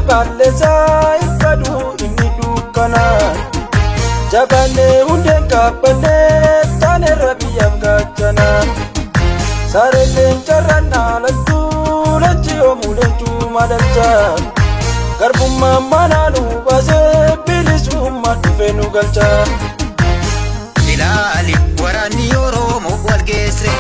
Baalleessaa hin badu inni dukkana. Jabaannee hundeen kaabbannee taanerra biyyaaf gaachana. Sareen leencarraan dhaalattuu leenci yoomuu leencuu madalcha. Garbummaan manaa nu baasee bilisummaa dhufee nu galcha. Ilaali, waraanni Oromoo wal geesse.